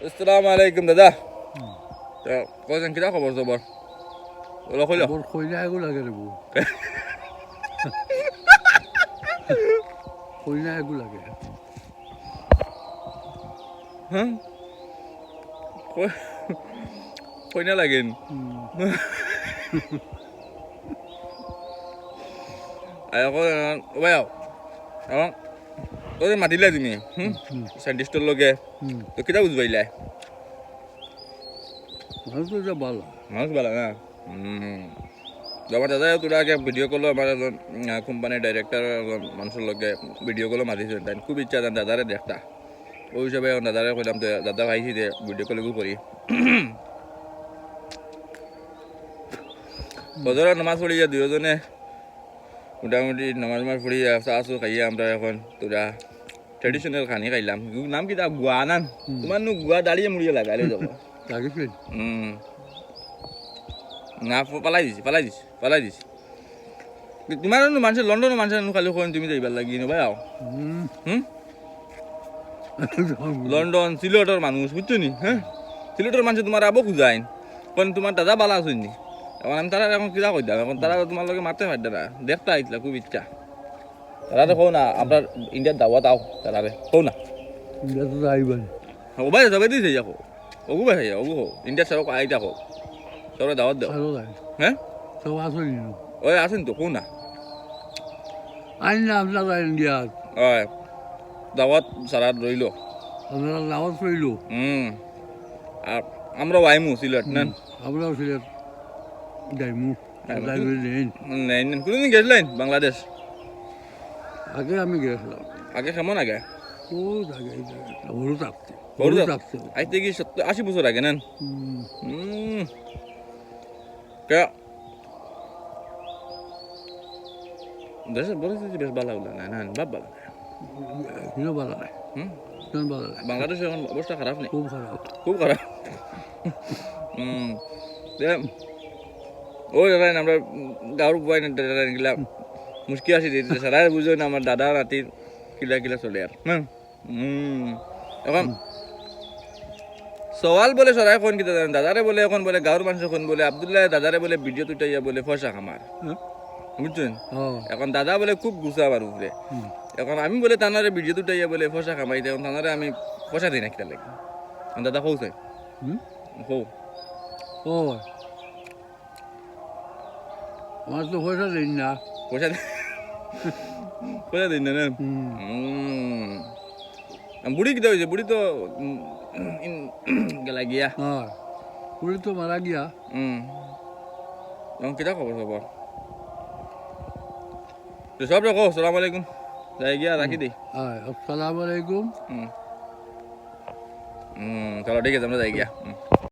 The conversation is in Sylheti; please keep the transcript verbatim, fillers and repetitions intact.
আসসালামু আলাইকুম দাদা। তো, কইছেন কিতা খবর সবর? ওলা কইলো। খবর কইনা এগু লাগে রে বউ। কইনা এগু লাগে। হ্যাঁ? কই-, কইনা লাগেন? হুম। আর এখন, ও ভাই, এখন, ওদের মাতিলে তুমি, হুম? হুম। Scientist-র লগে। হুম। তো কিতা বুঝবাইলা? মানুষ তো এটা ভালা। মানুষ ভালা না? হুম। তো আমার দাদা তোরা আগে video call-ও আমার একজন, আহ, কোম্পানির director একজন মানুষের লগে video call-ও মাতিছেন। তাই খুব ইচ্ছা তার দাদারে দেখতা। ওই হিসাবে এখন দাদারে কইলাম যে, "দাদা ভাইছি দে, video call এগু করি।" ফজরের নামাজ পড়িয়া দুইজনে মোটামুটি নামাজ মাজ পড়িয়া চা চু খাইয়া আমরা এখন তোরা traditional খানি খাইলাম। গু-, নাম কিতা? গুয়া নান? হুম। তোমার নু গুয়া দাড়িয়ে মুড়িয়ে লাগাইলে দেখো। লাগিছে। হুম। না, ফ-, ফালাই দিছি, ফালাই দিছি, ফালাই দিছি। তোমার নু মানুষে, লন্ডনর মানুষে নু খালি কইন তুমি যাইবার লাগি, নু ভাই আও। হুম। হুম? লন্ডন, সিলেটর মানুষ, বুঝছো নি? হ্যাঁ? সিলেটর মানুষে তোমার আবো খুঁজাইন। কইন তোমার দাদা ভালা আছইন নি? এখন আমি তারা এখন কিতা কইতাম? এখন তারা তোমার লগে মারতে পারবে না। দেখতে আইতলা খুব ইচ্ছা। তারারে কও না, আমরা ইন্ডিয়ার দাওয়াত আও, তারারে কও না। ইন্ডিয়া তো যাইবাই। ও ভাই, সবাই দিছে যাকো। ওগু ভাই, ওগু কও। ইন্ডিয়ার সব আইতা কও। সবরে দাওয়াত দাও। সব আই। হ্যাঁ? সব আছইন নি? ওই আছইন তো, কও না। আইন না, আমরা যাই ইন্ডিয়া। ওই, দাওয়াত সারা রইলো। আমরা দাওয়াত রইলো। হুম। আর আমরাও আইমু সিলেট, না? হুম, আমরাও সিলেট যাইমু। হ্যাঁ, যাই বলে নেই। নেই, নেই। কোনোদিন গেছিলেন বাংলাদেশ? আগে আমি গেছিলাম। আগে কেমন আগে? ও জায়গায়, জায়গায়। বড় থাকতে। বড় বড় থাক-, থাকতে। আজ থেকে সত্তর, আশি বছর আগে, না? হুম। হুম। কে-, দেশের পরিস্থিতি বেশ ভালা অইলো না, না, ভাব ভালা না। কিনো ভালা না? হুম? কিনো ভালা না? বাংলাদেশে এখন অবস্থা খারাপ নি? খুব খারাপ। খুব খারাপ। হুম। তে, ওই দাদা, আমরা গাঁওর বুয়াই না, দাদা, এগুলা মুশকিল আছে যে, যে সারা বুঝো না, আমার দাদা নাতির কিলা কিলা চলে আর। হুম। হুম। এখন হুম। সওয়াল বলে সরাই কইন কিতা জানেন? দাদারে বলে এখন বলে গাঁওর মানুষে কইন বলে আব্দুল্লাহ দাদারে বলে ভিডিওত উঠাইয়া বলে পয়সা কামার। হুম। বুঝছেন? ও। এখন দাদা বলে খুব গুছা আমার উপরে। হুম। এখন আমি বলে তানারে ভিডিওত উঠাইয়া বলে পয়সা কামাইতে, এখন তানারে আমি পয়সা দেই না কিতা লাগি? এখন দাদা কও চাই। হুম? কও। ও। আমার তো পয়সা দেন না। পয়সা দে-, পয়সা দেন না, না? হুম। হুম। আর বুড়ি কিতা হইছে? বুড়ি তো, উম, ইন-, গেলা গিয়া। হ্যাঁ। বুড়ি তো মারা গিয়া। হুম। এখন কিতা খবর সবর? তো সব রাখো, সালাম আলাইকুম। যাই গিয়া, রাখি দেই। হ্যাঁ, আসসালামু আলাইকুম। হুম। হুম, চলো, ঠিক আছে, আমরা যাই গিয়া। হুম।